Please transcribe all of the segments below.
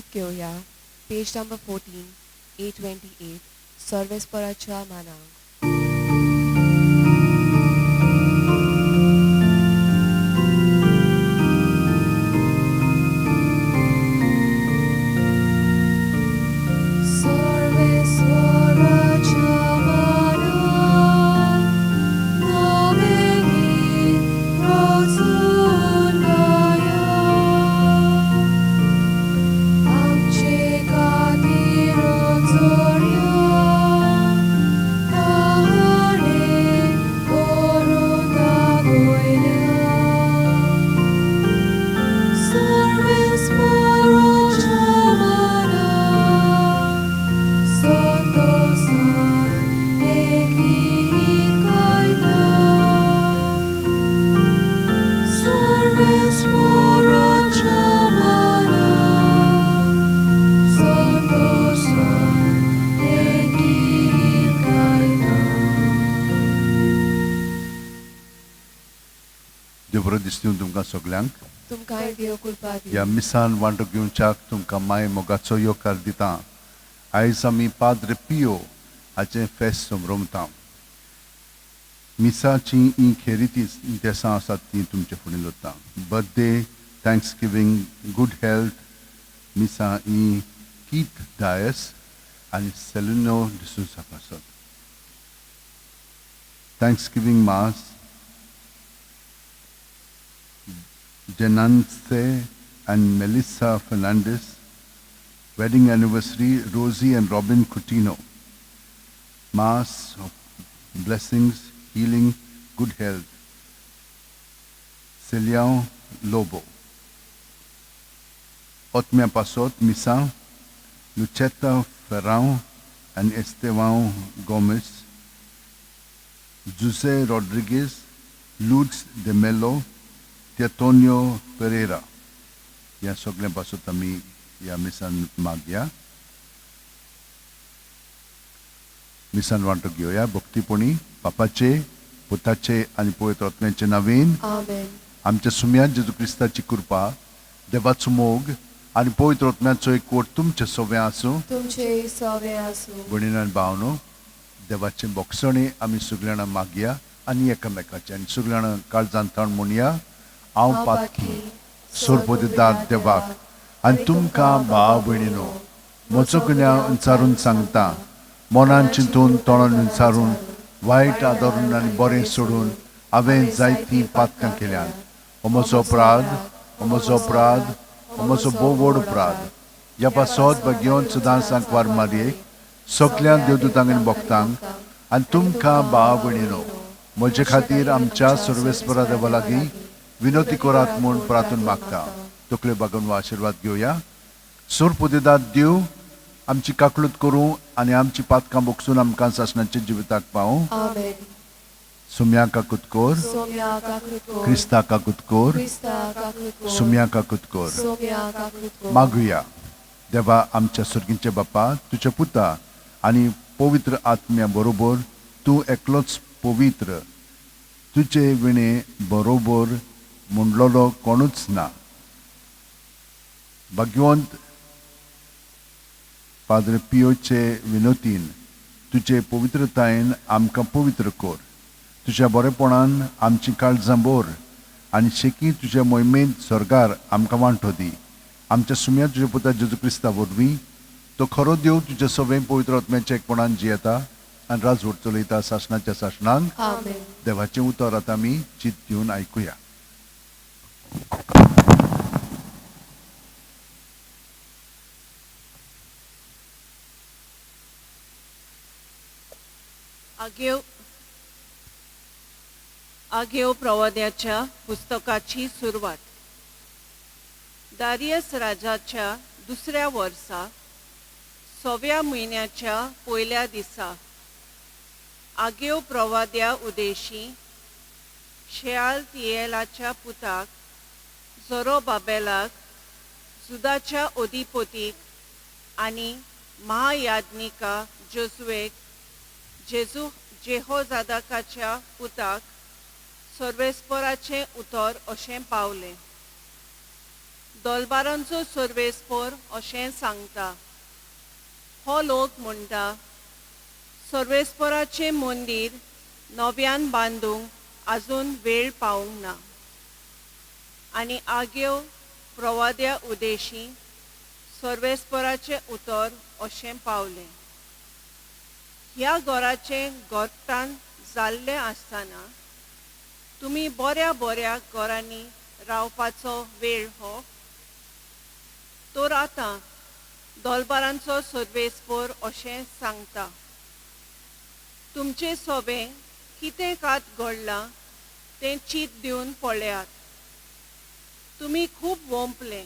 गीत घेवया. पेज नंबर 14, 828, सर्वेस्पराच्या मानांक. सर्वेस्पराच्या मानांक नवें गीत रचून गाया. आमचे खातीर चोरया ताणें करून दाखयल्या. सर्वेस्पराच्या मानांक संतोषान हें गीत गायता. सर्वेस्पराच्या मानांक संतोषान हें गीत गायता. देव बरो दिसता तुमकां सगल्यांक. तुमकांय देव कृपा ह्या दिवं. मिसान वांटो घेवच्याक तुमकां माय मोगाचो येवकार दिता. आयज आमी पाद्र पियो हाचें फेस्त संभ्रमता. मिसाचीं हीं खेरीत देसां आसात तीं तुमचे फुडें दवरता. बर्थडे, थँक्सगिवींग, गूड हेल्थ मिसां हीं कीत डायस आनी सेलिनो डिसोजा पासत. Thanksgiving mass, Jenance and Melissa Fernandez, wedding anniversary, Rosie and Robin Coutinho, Mass of blessings, healing, good health, Celiao Lobo. Otmia Pasot Misa, Lucetta Ferrao and Estevao Gomez, Jose Rodriguez, Lourdes de Mello, Teotonio Pereira. ह्या सगळ्यां पासत आमी ह्या मिसान मागया. मिसान वांटो घेवया भक्तीपणी. बापाचे, पुताचे आनी पवित्र आत्म्याचे नांवान. आमेन. आमच्या सुम्या जेजू क्रिस्ताची कृपा, देवाचो मोग आनी पवित्र आत्म्याचो एकवट तुमचे सवें आसूं. तुमचे सवें आसूं. भयणीन आनी भावनो, देवाचें भोगसणें आमी सगळ्यांना मागया आनी एकामेकाचें, आनी सगळ्यांना काळजान ताण म्हणया, हांव पातकी सोरपोदेदार देवाक आनी तुमकां भाव भयणीनो म्हजो गुन्यांव विचारून सांगता. मनान चिंतून, तोंडान विचारून, वायट आदरून आनी बरें सोडून हांवें जायतीं पातकां केल्यात. हो म्हजो अपराध, हो म्हजो अपराध, हो म्हजो भोव व्हड अपराध. ह्या पासत भाग्यवंत सदांच सांकवार मारयेक, सगल्या देवदूतांक आनी भक्तांक आनी तुमकां भाव भयणीनो म्हजे खातीर आमच्या सर्वेस्परा देवा लागीं विनवती करात म्हूण प्रार्थून मागता. तकल्यो बागोवन हो आशिर्वाद घेवया. सोरपुदेदाद देव आमची काकळूत करूं आनी आमची पातकां भोगसून आमकां सासणाच्या जिविताक पावूं. आमेन. सुम्या काकूत कोर. सोम्या काकूत कोर. क्रिस्ता काकूत कोर. क्रिस्ता काकूत कोर. सुम्या काकूत कोर. सोम्या काकूत कोर. मागुया. देवा आमच्या सर्गींच्या बापा, तुज्या पुता आनी पवित्र आत्म्या बरोबर तूं एकलोच पवित्र, तुजे विणे बरोबर म्हणलेलो कोणूच ना. भाग्यवंत पाद्र पियोचे विनोतीन तुजे पवित्रतायेन आमकां पवित्र कर. तुज्या बरेपणान आमची काळजां भर आनी शेकी तुज्या मोहिमेंत सर्गार आमकां वांटो दी. आमच्या सुम्या तुज्या पुता जेजू क्रिस्ता वरवीं. तो खरो देव, तुज्या सवें पवित्र आत्म्याच्या एकपणान जियेता आनी राजवट चलयता सासणाच्या सासणांक. आमेन. देवाचें उतर आतां आमी चित दिवन आयकुया. आगेव आगेव प्रवाद्याच्या पुस्तकाची सुरवात. दारियस राजाच्या दुसऱ्या वर्सा, सव्या म्हयन्याच्या पयल्या दिसा, आगेव प्रवाद्या उदेशी शेआलतियेलाच्या पुताक जोरोबाबेलाक, जुदाच्या अधिपतीक आनी महायाज्ञिका जोजुएक, जेजू जेहोजादाकाच्या पुताक सर्वेस्पराचें उतर अशें पावलें. दोलबारांचो सर्वेस्पोर अशें सांगता. हो लोक म्हणटा, सर्वेस्पोराचें मंदीर नव्यान बांदूंक आजून वेळ पावूंक ना. आनी आग्यो प्रवाद्या उदेशी सर्वेस्पोराचें उतर अशें पावलें. ह्या घराचें गोरटान जाल्लें आसतना तुमी बऱ्या बऱ्या घरांनी रावपाचो वेळ हो. तर आतां दोलबारांचो सर्वेस्पोर अशें सांगता, तुमचें सोबें कितें कात घडलां तें चीत दिवन पळयात. तुमी खूब वोंपले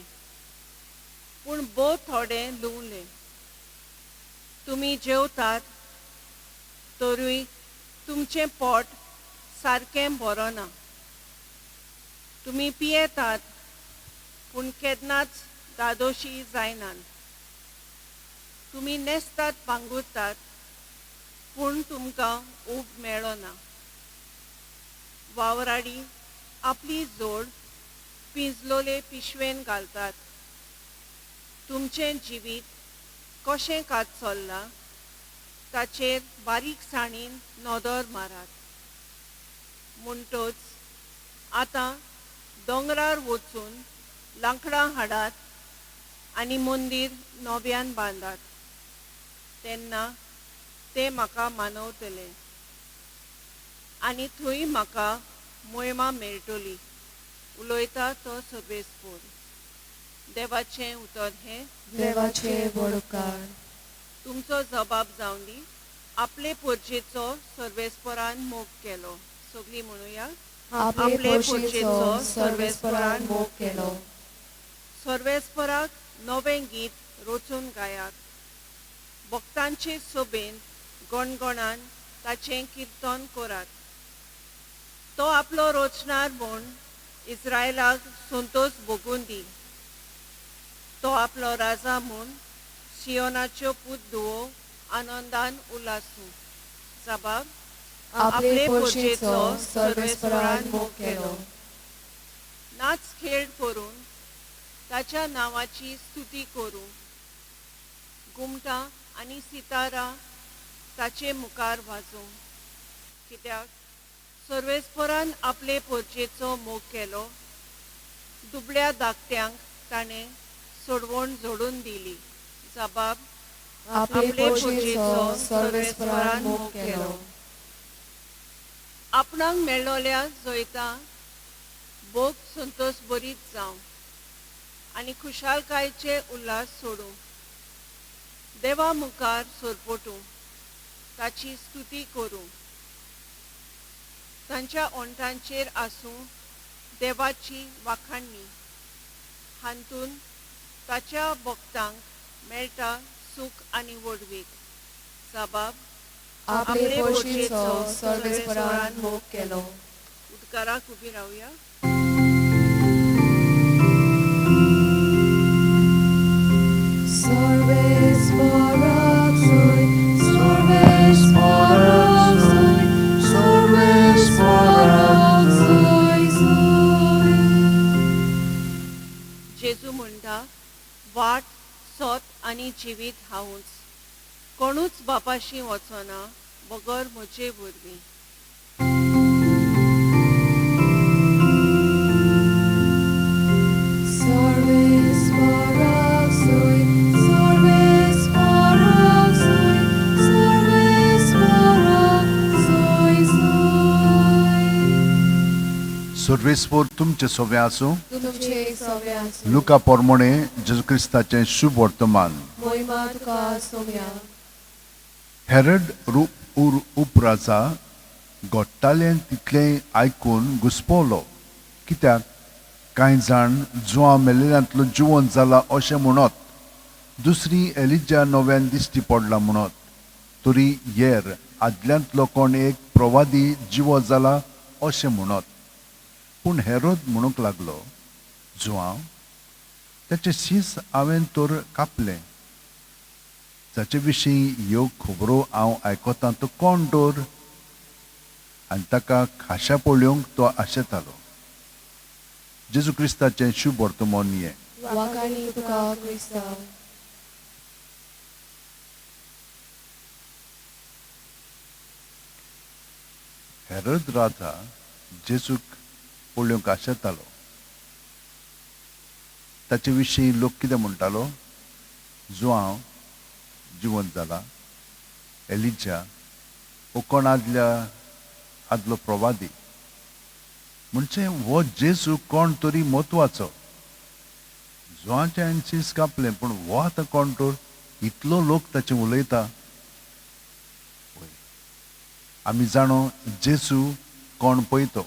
पूण भोव थोडें लुवलें. तुमी जेवतात तरूय तुमचें पोट सारकें बरोना. तुमी पियेतात पूण केन्नाच दादोशी जायनात. तुमी न्हेसतात पांगुरतात पूण तुमकां ऊब मेळना. वावराडी आपली जोड पिंजलोले पिशवेन घालतात. तुमचें जिवीत कशें कात चल्लां ताचेर बारीकसाणीन नदर मारात. म्हणटच आतां दोंगरार वचून लांकडां हाडात आनी मंदीर नव्यान बांदात, तेन्ना तें म्हाका मानवतलें आनी थंय म्हाका मोयमा मेळटली. उलयता तो सर्वेस्पोर. देवाचें उतर हें देवाचे व्हड उपकार. तुमचो जबाब जावन दी. आपले पोरजेचो सर्वेस्पोरान मोग केलो. सगळीं म्हणुया, आपले पोरजेचो सर्वेस्पोरान मोग केलो. सर्वेस्पोराक नवें गीत रचून गायात. भक्तांचे सोबेन गणगणान ताचें किर्तन करात. तो आपलो रचणार म्हूण इस्रायलाक संतोष भोगून दी. तो आपलो राजा म्हूण सियोनाच्यो पूत धुवो आनंदान उल्हासूं. जबाब आपले पोरजेचो सर्वेस्पोरान मोग केलो. नाच खेळ करून ताच्या नांवाची स्तुती करूं. घुमटां आनी सितारां ताचे मुखार वाजोवं. कित्याक सर्वेस्पोरान आपले पोरजेचो मोग केलो. दुबळ्या धाकट्यांक ताणें सोडवण जोडून दिली. जबाब आपले पोरजेचो सर्वेस्पोरान मोग केलो. आपणाक मेळ्ळोल्या जैता भोग संतोष बरीत जावं आनी खुशालकायेचे उल्हास सोडूं. देवा मुखार सरपटूं, ताची स्तुती करूं. तांच्या ओंठांचेर आसूं देवाची वाखाणणी. हातून ताच्या भक्तांक मेळटा सूख आनी व्हडवीक. जबाब आपले पोरजेचो सर्वेस्पोरान मोग केलो. उदकाराक उबी रावया. सर्वेस्पोराक सोय, सर्वेस्पोराक सोय, सर्वेस्पोराक सोय सोय. जेजू म्हणटा, वाट सत आनी जिवीत हांवूच. कोणूच बापाशी वचना बगर म्हजे वरवीं. सर्वेस्पोराक सोय, सर्वेस्पोराक सोय, सर्वेस्पोराक सोय सोय. सर्वेस्पोर तुमचे सोबें आसूं. तुमचे सवे आसूं. लुका पोरमोणे जेजू क्रिस्ताचें शुभ वर्तमान. मोहिमा तुका सोम्या. हेरड उपराजा घडटालें तितलें आयकून घुस्पलो. कित्याक कांय जाण जुवां मेलेल्यांतलो जिवन जाला अशें म्हणत, दुसरी एलिजा नव्यान दिश्टी पडला म्हणत, तरी येर आदल्यांतलो कोण एक प्रवादी जिवो जाला अशें म्हणत. पूण हेरोद म्हणूंक लागलो, जुवांव ताचें शीस हांवें तर कापलें. जाचे विशीं ह्यो खबरो हांव आयकतां तो कोण तर? आनी ताका खाशा पळोवंक तो आशेतालो. जेजू क्रिस्ताचें शुभ वर्तमान हें. वाखाणी तुका क्रिस्ता. हेरोद राजा जेजूक पळोवंक आशेतालो. ताचे विशीं लोक कितें म्हणटालो? जुआंव जिवंत जाला, एलिजा वो कोण आदल्या आदलो प्रवादी. म्हणजे हो जेजू कोण तरी म्हत्वाचो. जुआंचें हांवें शींस कापलें, पूण हो आतां कोण तर इतलो लोक ताचें उलयता. आमी जाणो जेजू कोण पळय तो,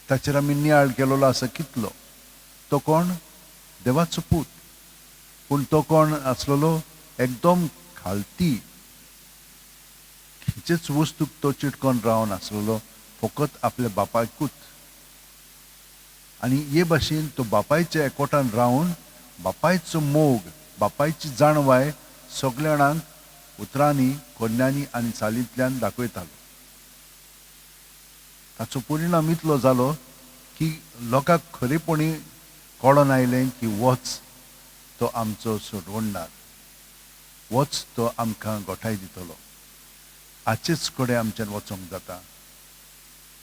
ताचेर आमी नियाळ केलोलो आसा कितलो. तो कोण? देवाचो पूत. पूण तो कोण आसलेलो? एकदम खालती, खंयचेच वस्तूक तो चिटकोन रावन आसलेलो, फकत आपल्या बापायकूच. आनी हे भाशेन तो बापायच्या एकवटान रावन बापायचो मोग, बापायची जाणवाय सगल्या जाणांक उतरांनी, कोन्यांनी आनी चालींतल्यान दाखयतालो. ताचो परिणाम इतलो जालो की लोकांक खरेपणी कळोन आयलें की वच तो आमचो सोडवणदार, वच तो आमकां गोठाय दितलो. हाचेच कडेन आमच्यान वचोंक जाता,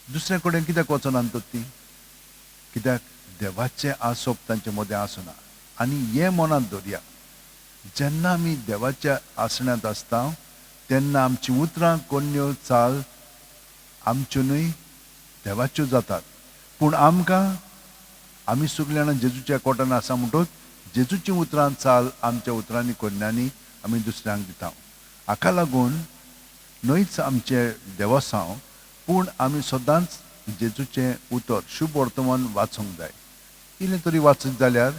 दुसऱ्या कडेन कित्याक वचनात तर ती? कित्याक देवाचें आसप तांचे मदें आसना. आनी हें मनांत दवरया, जेन्ना आमी देवाच्या आसण्यांत आसता तेन्ना आमचीं उतरां, कोन्यो, चाल आमच्यो न्हय देवाच्यो जातात. पूण आमकां, आमी सगळीं जाणां जेजूच्या कोटान आसा म्हणटकच जेजूचीं उतरां, चाल आमच्या उतरांनी, कोन्यांनी आमी दुसऱ्यांक दिता. हाका लागून न्हयच आमचें देवसांव, पूण आमी सदांच जेजूचें उतर शुभ वर्तमान वाचूंक जाय. इल्लें तरी वाचत जाल्यार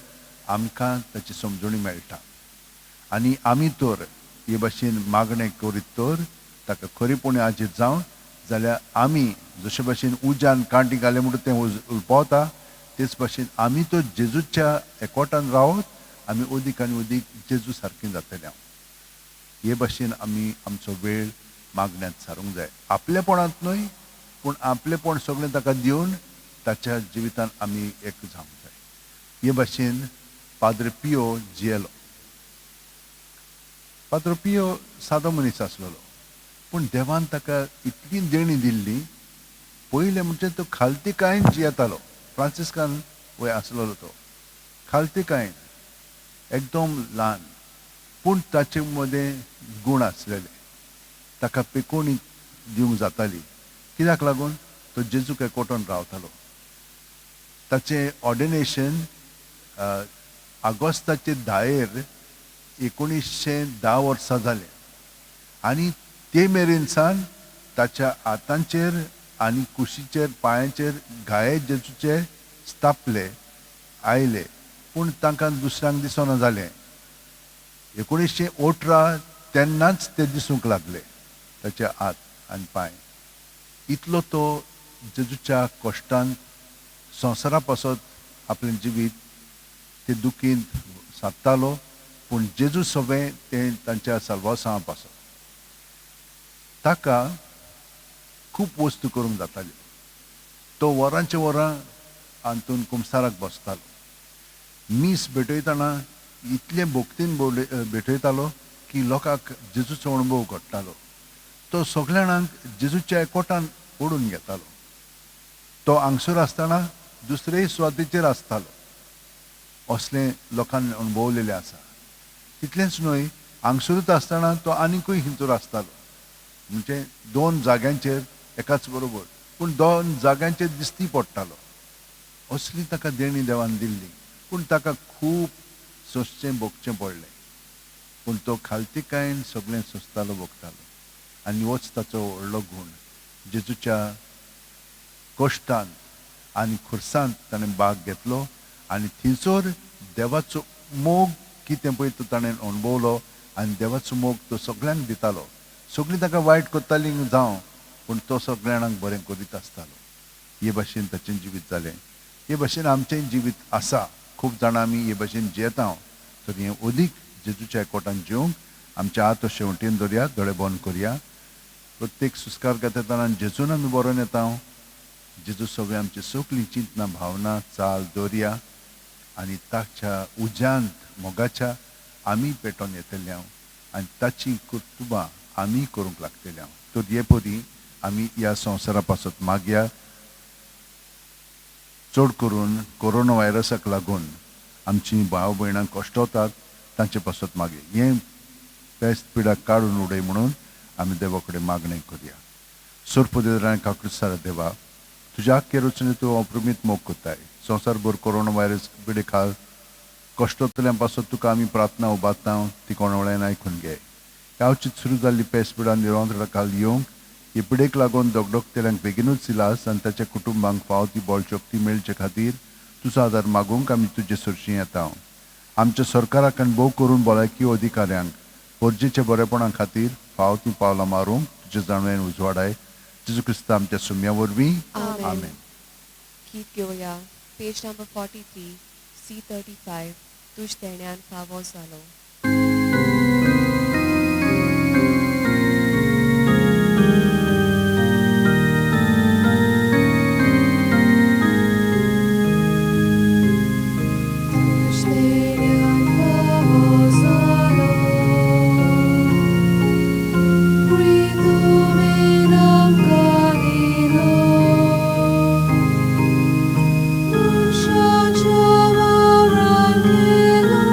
आमकां ताची समजणी मेळटा. आनी आमी तर हे भाशेन मागणें करीत तर ताका खरेपणी आजीत जावन जाल्यार आमी जशे भाशेन उज्यान कांटी घाले म्हणटा तें उलपावता, तेच भाशेन आमी तर जेजूच्या एकवटान रावत आमी अदीक आनी अदीक जेजू सारकें जातले. हे भाशेन आमी आमचो वेळ मागण्यांत सारूंक जाय. आपलेपणांत न्हय, पूण आपलेपण सगळें ताका दिवन ताच्या जिवितान आमी एक जावंक जाय. हे भाशेन पाद्र पियो जियेलो. पाद्र पियो सादो मनीस आसलेलो, पूण देवान ताका इतली देणी दिल्ली. पयलें म्हणजे तो खालतीकायेन जियेतालो. फ्रांसिस्कान वय आसलेलो तो खालतीकायेन, एकदम ल्हान, पूण ताचे मदें गूण आसलेले. ताका पेकोणी दिवंक जाताली. कित्याक लागून? तो जेजूक एकवटून रावतालो. ताचें ऑर्डिनेशन आगोस्ताचे 10 1910 वर्सां जालें. आनी ते मेरेन सान ताच्या हातांचेर आनी कुशीचेर, पांयांचेर घाये जेजूचे स्थापले आयले, पूण तांकां दुसऱ्यांक दिसना जालें. 1918 तेन्नाच ते दिसूंक लागले ताचे हात आनी पांय. इतलो तो जेजूच्या कश्टान संवसारा पासत आपलें जिवीत ते दुखींत सादतालो, पूण जेजू सगळें तें तांच्या साल्वासांवा पासत. ताका खूब वस्तू करूंक जाताल्यो. तो वरांचे वरां हातून कुमसाराक बसतालो. मीस भेटयतना इतलें भक्तीन भेटयतालो की लोकांक जेजूचो अणभव घडटालो. तो सगल्या जाणांक जेजूच्या एकवटान ओडून घेतालो. तो हांगसर आसतना दुसरेय सुवातेचेर आसतालो. असलें लोकांनी अणभवलेलें आसा. तितलेंच न्हय, हांगसरूच आसतना तो आनीकूय खंयसर आसतालो. म्हणजे दोन जाग्यांचेर एकाच बरोबर, पूण दोन जाग्यांचेर दिसती पडटालो. असली ताका देणी देवान दिल्ली, पूण ताका खूब सोंसचें भोगचें पडलें. पूण तो खालतीकायेन सगळें सोंसतालो, भोगतालो. आनी होच ताचो व्हडलो गूण. जेजूच्या कश्टांत आनी खुर्सांत ताणें भाग घेतलो आनी थंयसर देवाचो मोग कितें पळय तो ताणें अणभवलो. आनी देवाचो मोग तो सगळ्यांक दितालो. सगळीं ताका वायट करतालीं जावं, पूण तो सगळ्या जाणांक बरें करीत आसतालो. हे भाशेन ताचें जिवीत जालें. हे भाशेन आमचें जिवीत आसा. खूब जाणां आमी हे भाशेन जियेता, तर हें अदीक जेजूच्या एकवटान जिवंक आमच्या हात शेवटेन दवरया, दोळे बंद करया. प्रत्येक सुस्कार घेता जेजून आमी बरोवन येता. जेजू सगळें आमची सगळीं चिंतना, भावना, चाल दवरया. आनी ताच्या उज्यांत मोगाच्या आमी पेटोन येतले आनी ताचीं कर्तुबां आमी करूंक लागतले. तर हे परी आमी ह्या संवसारा पासत मागया, चड करून कोरोना व्हायरसाक लागून आमचीं भाव भयणां कश्टवतात तांचे पासत मागया. हें पेस्त पिडा काडून उडय म्हणून आमी देवा कडेन मागणें करया. सोरपोदेरान काकृसार देवा, तुज्या आख्खे रचने तूं अप्रमीत मोग करताय. संवसारभर कोरोना व्हायरस पिडे खाल कश्टवतल्यां पासत तुका आमी प्रार्थना उबारता, ती कोणवळ्यान आयकून घे. ह्या अवचीत सुरू जाल्ली पेस्त पिडा निरंतरा खाल येवंक हे पिडेक लागून दगदगतल्यांक बेगिनूच इलाज आनी ताच्या कुटुंबांक फावो ती बळशक्ती मेळचे खातीर तुजो आदार मागूंक आमी तुजे सरशीं येता. आमच्या सरकाराक आनी भोव करून भलायकी अधिकाऱ्यांक परजेच्या बरेपणा खातीर फाव तीं पावलां मारूंक तुज्या जाणवायेन उजवाडाय. जेजू क्रिस्ता आमच्या सुम्या वरवीं, आमेन. गीत घेवया, पेज नंबर 43, C35, तुज देण्यान फावो जालो. तुज देण्यान फावो जालो, प्रितुमेन आमकां दिलो, मनशाच्या वावरान केलो,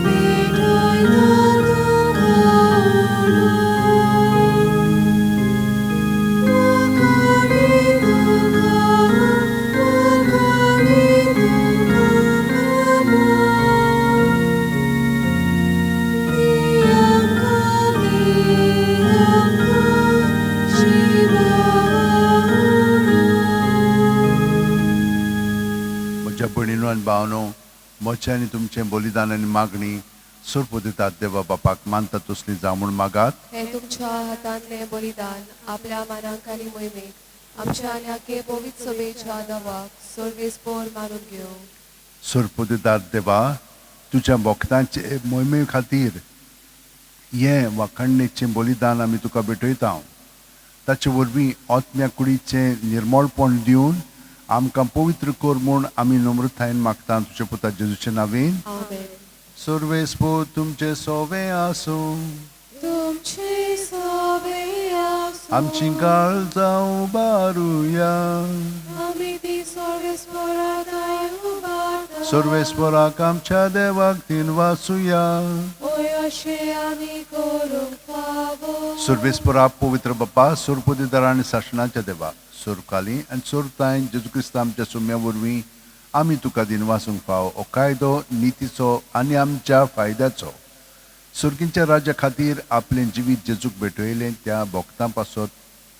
पेटयता तुका उलो. वाखाणी तुका, वाखाणी तुका बाबा, दी आमकां, दी आमकां जिवा उलो. म्हज्या भयणीनो आनी भावनो, म्हजें आनी तुमचें बलिदान आनी मागणी सोरपोदितात देवा बापाक मानता तसली जावं म्हूण मागात. हे तुमच्या हातांतलें बलिदान आपल्या मानांक आनी मोहिमेक आमच्या आनी आखे पवित्र सभेच्या दवाक सर्वेस्पोर मानून घेवं. सोरपोदितात देवा, तुज्या भक्तांचे मोहिमे खातीर हें वाखाणणेचें बलिदान आमी तुका भेटयता. ताचे वरवीं आत्म्या कुडीचें निर्मळपण दिवन आमकां पवित्र कर म्हूण आमी नम्रतायेन मागता, तुज्या पुता जेजूचे नांवेन. आमेन. सर्वेस्पोर तुमचे सोवे आसूं. तुमचे सोबे आसूं. आमची काळजां उबारुया. आमी ती सर्वेस्पोराक उबारता. सर्वेस्पराक आमच्या देवाक तीन वाचुया. ओय, अशें आमी करूंक फावो. सर्वेस्परा, पवित्र बापा, सोरपदिदार आनी सासणाच्या देवा, सोरकाली आनी सोरताय जेजू क्रिस्त आमच्या सुम्या वरवीं आमी तुका दिनवासूंक फाव हो कायदो नितीचो आनी आमच्या फायद्याचो. सर्गींच्या राज्या खातीर आपलें जिवीत जेजूक भेटयलें त्या भक्तां पासत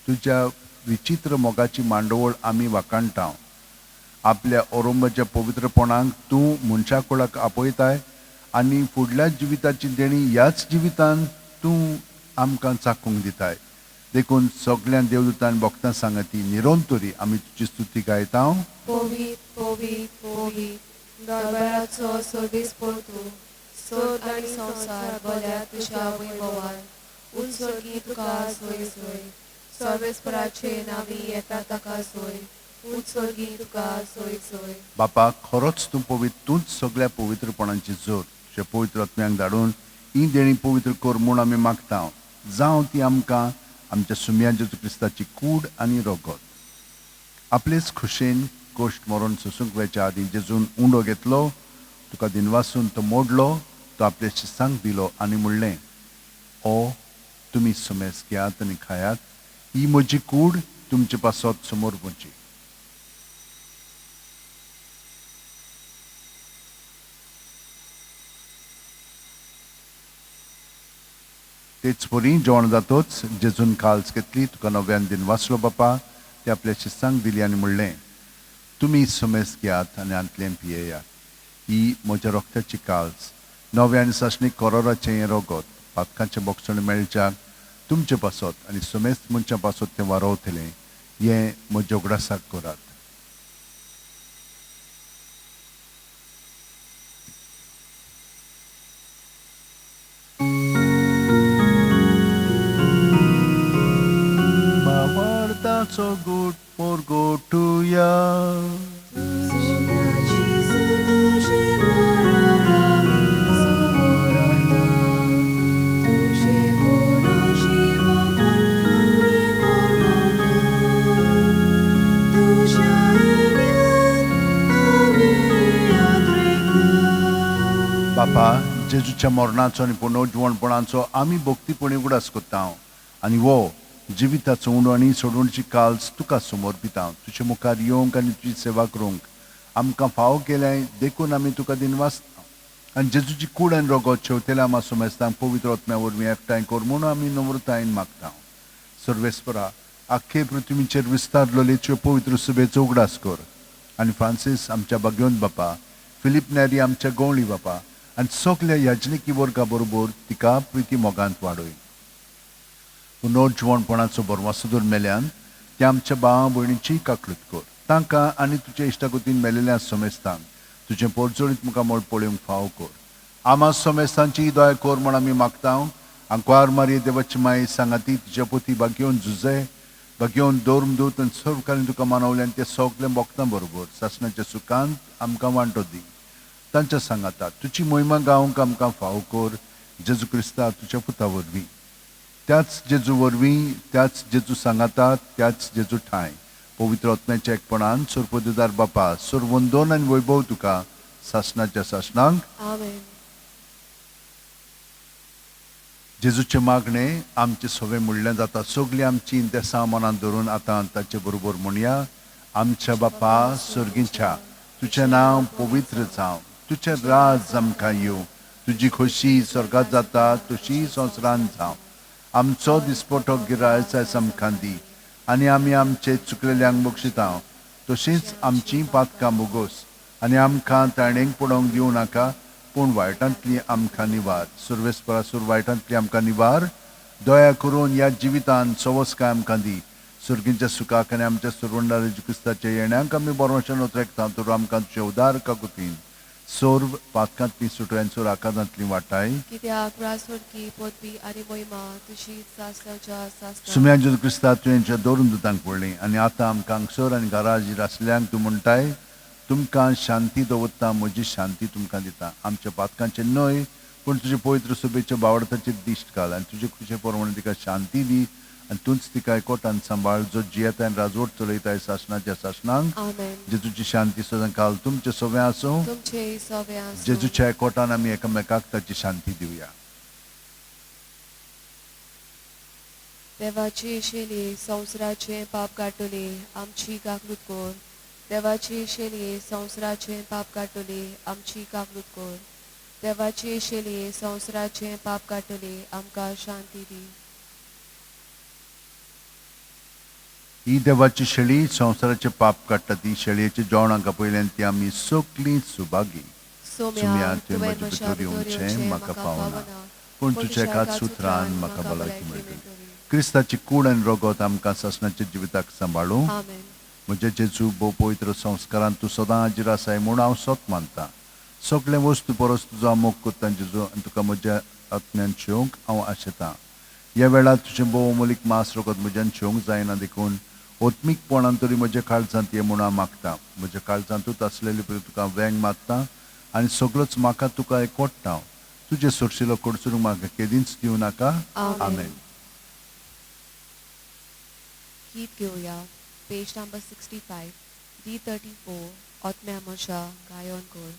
तुज्या विचित्र मोगाची मांडवळ आमी वाखाणटा. आपल्या ओरोंबाच्या पवित्रपणाक तूं मनशाकुळाक आपयताय आनी फुडल्या जिविताची देणी ह्याच जिवितान तूं आमकां चाकूंक दिताय. देखून सगळ्या देवदूतान भक्तां सांगाती निरंतरी आमी तुजी स्तुती गायता. पवित्र, पवित्र, पवित्र, दरबाराचो सर्वेस्पोर तूं, स्वर्ग आनी संवसार भरल्या तुज्या वैभवान. उंच तुका सोय सोय. सर्वेस्पराचे नांवी येता ताका सोय. उंच तुका सोय सोय. बापा, खरोच तूं पवित्र, तूंच सगळ्या पवित्रपणाची जोर. तुज्या पवित्र आत्म्यांक धाडून ही देणी पवित्र कर म्हूण आमी मागता. जावं ती आमकां आमच्या सुम्या जेजू क्रिस्ताची कूड आनी रगत. आपलेच खुशेन कश्ट मरण सोसूंक वेच्या आदीं जेजून उंडो घेतलो, तुका दिनवासून तो मोडलो, तो आपल्या शिसांक दिलो आनी म्हणलें, ओ तुमी समेस घेयात आनी खायात, ही म्हजी कूड तुमचे पासत समोर पोवची. तेच परी जेवण जातोच जेजून काल्स घेतली, तुका नव्यान दिन वाचलो बापा, ते आपल्या शिस्तांक दिली आनी म्हणलें, तुमी समेस घेयात आनी हांतलें पियेयात, ही म्हज्या रक्ताची काल्स, नव्या आनी सासणीक कोरोराचें हें रगत, पातकांचें बोगसण मेळच्याक तुमचे पासत आनी समेस्त मनशां पासत तें वारोवतलें. हें म्हज्या उगडासाक करात. भावार्थाचो गूट पोरगोटुया. जेजूच्या मरणाचो आनी पुनर्जिवणपणाचो आमी भक्तीपणी उगडास करता आनी हो जिविताचो उंडो आनी सोडवणची काल्स तुका समर्पिता. तुजे मुखार येवंक आनी तुजी सेवा करूंक आमकां फावो केल्याय देखून आमी तुका दिनवासता आनी जेजूची कूड आनी रगत शेवतेल्या आमा समेस्तांक पवित्र आत्म्या वरवीं एकठांय कर म्हूण आमी नम्रतायेन मागता. सर्वेस्परा, आख्खे पृथ्वीचेर विस्तारलेले तुजे पवित्र सुबेचो उगडास कर आनी फ्रांसीस आमच्या भाग्यवंत बापा, फिलीप नेरी आमच्या गवळी बापा आनी सगल्या याजनिकी वर्गा बरोबर तिका प्रिती मोगांत वाडय. पुनर्जिवणपणाचो बरवासो मेल्यान ते आमच्या भावा भयणीची काकळूत कर. तांकां आनी तुज्या इश्टागतीन मेलेल्या समेस्तांक तुजें पोरजोळीत मुखामळ पळोवंक फावो कर. आमा समेस्तांची दया कर म्हण आमी मागता. आंकवार मारये देवाची माई सांगाती तुज्या पोती भाग्योवन झुजे भाग्योवन धर्मदूत आनी सर्वकालीन तुका मानवल्यान ते सगळे भक्तां बरोबर सासणाच्या सुखांत आमकां वांटो दी. तांच्या सांगाता तुजी मोहिमा गावंक आमकां फावो कर जेजू क्रिस्ता तुज्या पुता वरवीं. त्याच जेजू वरवीं, त्याच जेजू सांगाता, त्याच जेजू ठांय पवित्र आत्म्याच्या एकपणान सर्वपदुदार बापा सर्वंदन आनी वैभव तुका सासणाच्या सासणांक. आमेन. जेजूचे मागणे आमचे सवे म्हणल्यार जाता. सगळीं आमची देसां मनांत धरून आतां ताचे बरोबर म्हणया. आमच्या बापा सर्गीच्या, तुजें नांव पवित्र जावं, तुजें राज आमकां येवं, तुजी खोशी स्वर्गात जाता तशी संवसारांत जावं. आमचो दिसपटो गिरायस आयज आमकां दी आनी आमी आमचे चुकलेल्यांक बक्षिता तशींच आमचीं पातकां भोगोस आनी आमकां ताणेंक पडोवंक दिवं नाका, पूण वायटांतली आमकां निवार. सुर्वेस्परासूर वायटांतली आमकां निवार. दया करून ह्या जिवितान सवसकाय आमकां दी. सुर्गींच्या सुखाक आनी आमच्या सुरवंडार क्रिस्ताच्या येण्याक आमी बरोवशें नोत्रेकता. तर आमकां तुजे उदार काकुतीन सर्व पातकांतली सुटोय आनी सर्व आकारांतली वाटाय. कित्याक राजवटकी पदवी आनी मोहिमा तुजी सासणाच्या सासणाक. सुम्या जेजू क्रिस्ता तुवें दवरून दुतांक पडली आनी आतां आमकां हांगसर आनी घरा हाजीर आसल्यांक तूं म्हणटाय, तुमकां शांती दवरता, म्हजी शांती तुमकां दिता. आमच्या पातकांचेर न्हय पूण तुजे पवित्र सभेच्या बावडताचेर दिश्ट घाल आनी तुजे खुशे प्रमाणे तिका शांती दी आनी तूंच तिका एकवटान सांबाळ, जो जियेताय आनी राजवट चलयताय सासणाच्या सासणांक. आमेन. जेजूची शांती सदां काल तुमचे सवे आसूं. तुमचे सवे आसूं. जेजूच्या एकवटान आमी एकामेकाक ताची शांती दिवया. देवाची शेली संवसाराचें पाप काडटली आमची काकलूत कर. देवाची शेली संवसाराचें पाप काडटली आमची काकलूत कर. देवाची शेली संवसाराचें पाप काडटली आमकां शांती दी. ही देवाची शेळी संवसाराचें पाप काडटा. ती शेळयेच्या जेवणाक आपयल्यान ती आमी सगळीं सुभागी. सोम्या, तुवें तुवें म्हजे म्हज्या भितर भितर येवचें येवचें म्हाका म्हाका फावना, फावना, पूण पूण तुज्या तुज्या एकाच एकाच उतरान उतरान म्हाका म्हाका भलायकी भलायकी मेळटली. मेळटली. क्रिस्ताची कूड आनी रगत आमकां सासणाच्या जिविताक सांबाळूं. आमेन. म्हज्या जेजू भोव पवित्र संस्कारान तूं सदां हाजीर आसाय म्हूण हांव सत मानतां. सगळे वस्तू परस तुजो हांव मोग करतां जेजू आनी तुका म्हज्या आत्म्यान शेवंक हांव आशेतां. ह्या वेळार तुजें भोव अमोलीक मांस रगत म्हज्यान शेवंक जायना देखून आत्मीकपणान तरी म्हज्या काळजांत ये म्हूण हांव मागतां. म्हज्या काळजांतूच आसलेले परी तुका वेंग मारता आनी सगळोच म्हाका तुका एकवटता. तुजे सोरशिलो कडसरूंक म्हाका केदींच दिवं नाका. आमेन. आमेन. गीत घेवया. पेज नंबर 65 D34. आत्म्या म्हज्या गायन कर.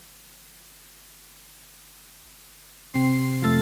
Thank you.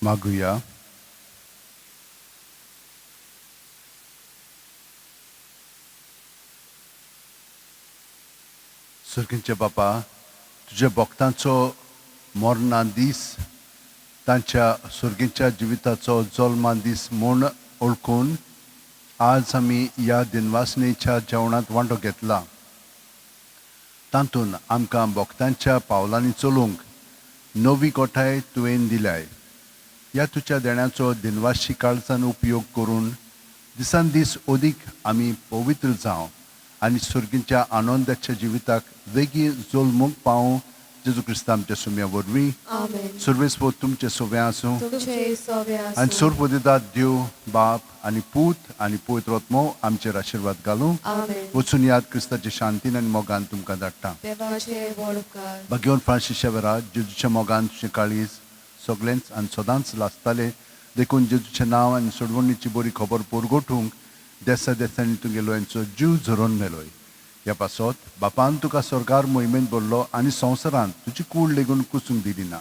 मागुया. सर्गींचे बापा, तुज्या भक्तांचो मरणा दीस तांच्या सर्गींच्या जिविताचो जल्मा दीस म्हूण ओळखून आज आमी ह्या दिनवासनेच्या जेवणांत वांटो घेतला. तातूंत आमकां भक्तांच्या पावलांनी चलूंक नवी कोठाय तुवें दिल्याय. ह्या तुज्या देण्याचो दिनवाशी काळजान उपयोग करून दिसान दीस अदीक आमी पवित्र जावं आनी सर्गीच्या आनंदाच्या जिविताक वेगीं जल्मूंक पावूं. जेजू क्रिस्ता आमच्या सुम्या वरवीं. सर्वेस्पोत तुमचे सोव्या आसूं आनी सर्वदिदात देव बाप आनी पूत आनी पवित्र आत्मो आमचेर आशिर्वाद घालूं. वचून याद क्रिस्ताचे शांतीन आनी मोगान तुमकां धाडटा. भाग्यवन फ्रांसीस शेवरा, जेजूच्या मोगान तुजें काळीज सगळेंच आनी सदांच लासताले देखून जेजूचें नांव आनी सोडवणीची बरी खबर पुरगोठूंक देसा देसांनी तुगेलो यांचो जीव झरोवन मेलोय. ह्या पासत बापान तुका सरकार मोहिमेंत भरलो आनी संवसारांत तुजी कूड लेगून कुसूंक दिली ना.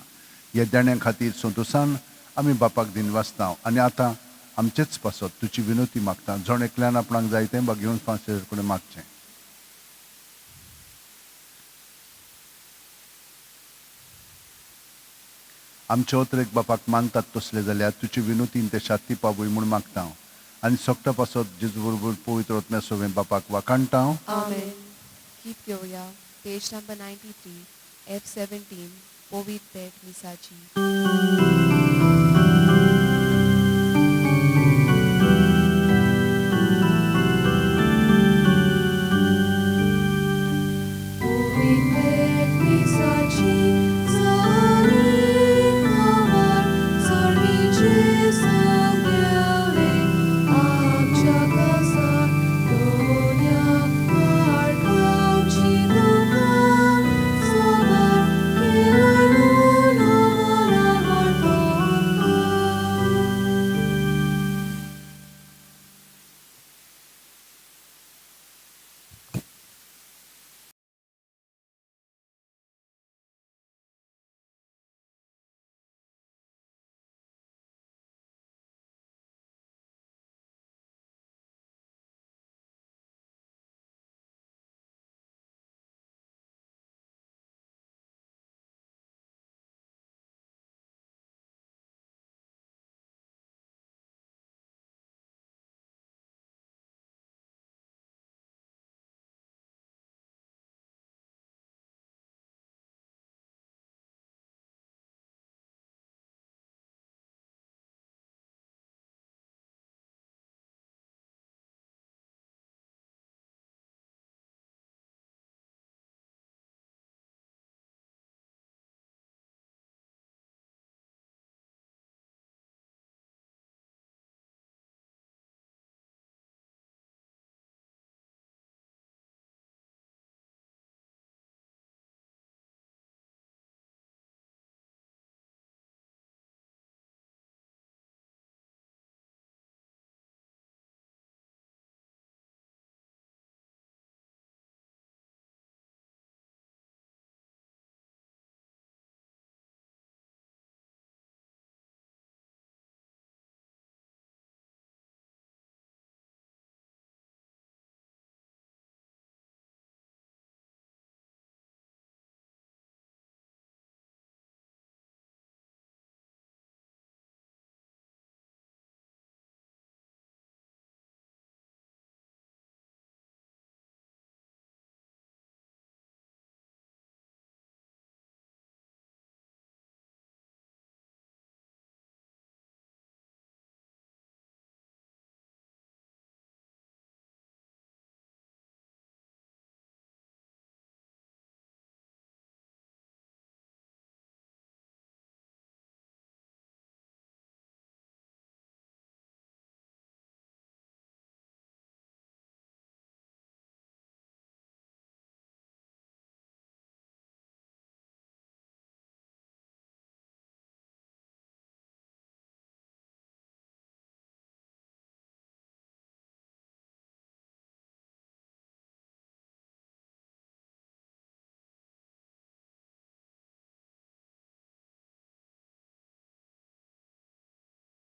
ह्या देण्या खातीर संतोशान आमी बापाक दिनवासता आनी आतां आमचेच पासत तुजी विनोती मागता. जण एकल्यान आपणाक जाय तें भाग्यवन फ्रांसीस कडेन मागचें. आमचे अत्रेक बापाक मानतात तसले जाल्यार तुजे विनोतीन ते शाती पावय म्हूण मागता हांव आनी सगटा पासत जेजू बरोबर पवित्र आत्म्या सवें बापाक वाखाणटा हांव. आमेन. गीत घेवया पेज नंबर 93 F17 पवित्र भेट मिसाची.